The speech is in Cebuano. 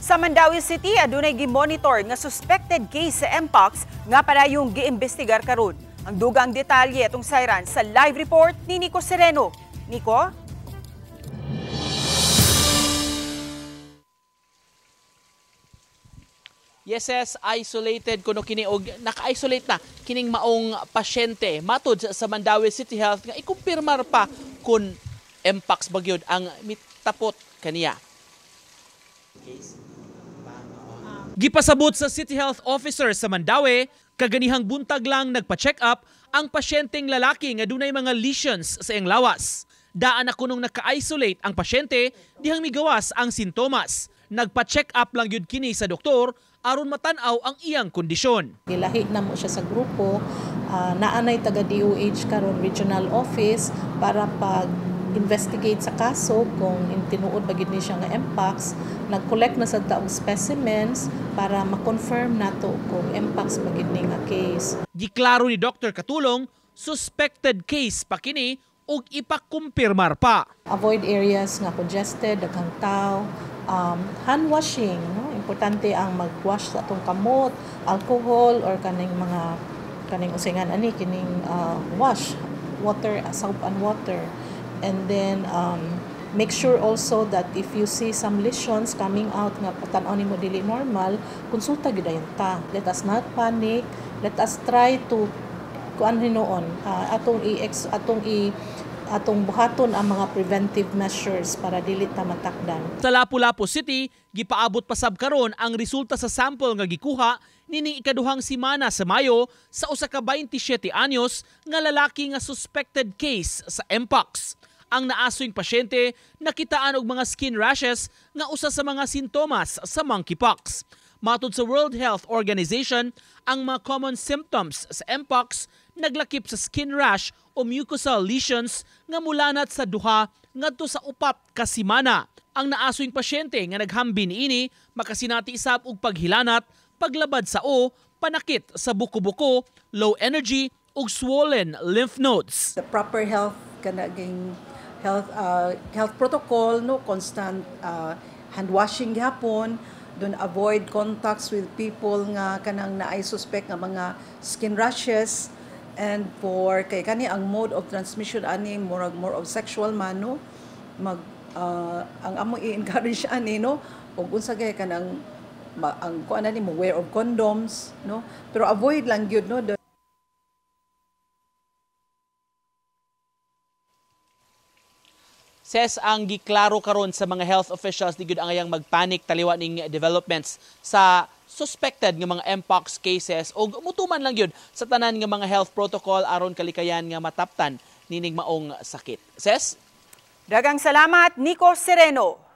Sa Mandaue City, adunay gi-monitor nga suspected case sa Mpox nga padayong giimbestigar karon. Ang dugang detalye atong sayran sa live report ni Nico Sereno. Nico? Yes, yes, isolated kuno kini og naka-isolate na kining maong pasyente. Matud sa Mandaue City Health nga ikumpirmar pa kun Mpox ba gyud ang mitapot kaniya. Gipasabot sa City Health Officer sa Mandaue, kaganihang buntag lang nagpa-check up ang pasyenteng lalaki nga dunay mga lesions sa iyang lawas. Daan na kunong naka-isolate ang pasyente dihang migawas ang sintomas. Nagpa-check up lang yun kini sa doktor aron matan-aw ang iyang kondisyon. Gilahi na mo siya sa grupo, naanay taga DOH karon regional office para pag investigate sa kaso kung tinuod ba gid ni siya nga Mpox. Nag-collect na sa taong specimens para ma-confirm nato kung Mpox ba gid ni nga case. Giklaro ni Dr. Katulong, suspected case pa kini ug ipakumpirmar pa. Avoid areas nga congested, daghang tao, hand washing, no? Importante ang mag-wash sa atong kamot, alcohol or kaning mga kaning usingan ani kining wash, water, soap and water. And then make sure also that if you see some lesions coming out nga tan-aw nimo dili normal, konsulta gyud dayon ta. Let us not panic. Let us try to kuan hinuon atong buhaton ang mga preventive measures para dili ta matakdan. Sa Lapu-Lapu City, gipaabot pasab karon ang resulta sa sample nga gikuha nining ikaduhang simana sa Mayo sa usa ka 27 anyos nga lalaki nga suspected case sa Mpox. Ang naasoing pasyente nakitaan og mga skin rashes nga usa sa mga sintomas sa monkeypox. Matod sa World Health Organization, ang mga common symptoms sa Mpox naglakip sa skin rash o mucosal lesions nga mulanat sa 2 ngadto sa 4 ka semana. Ang naasoing pasyente nga naghambi niini makasinati isab og paghilanat, paglabad sa o, panakit sa buko-buko, low energy ug swollen lymph nodes. The proper health kanaging health protocol, no, constant hand washing gihapon, don't avoid contacts with people nga kanang naay suspect nga mga skin rashes, and for kay kani ang mode of transmission ani more of sexual man, no, mag ang amo i-encourage ani, no, og unsa gay kanang ang kuan ani mo wear of condoms, no, pero avoid lang gyud, no. Ses ang giklaro karon sa mga health officials di gyud angayang magpanic taliwa ning developments sa suspected nga mga Mpox cases og mutuman lang gyud sa tanan nga mga health protocol aron kalikayan nga mataptan nining maong sakit. Ses? Daghang salamat, Nico Sereno.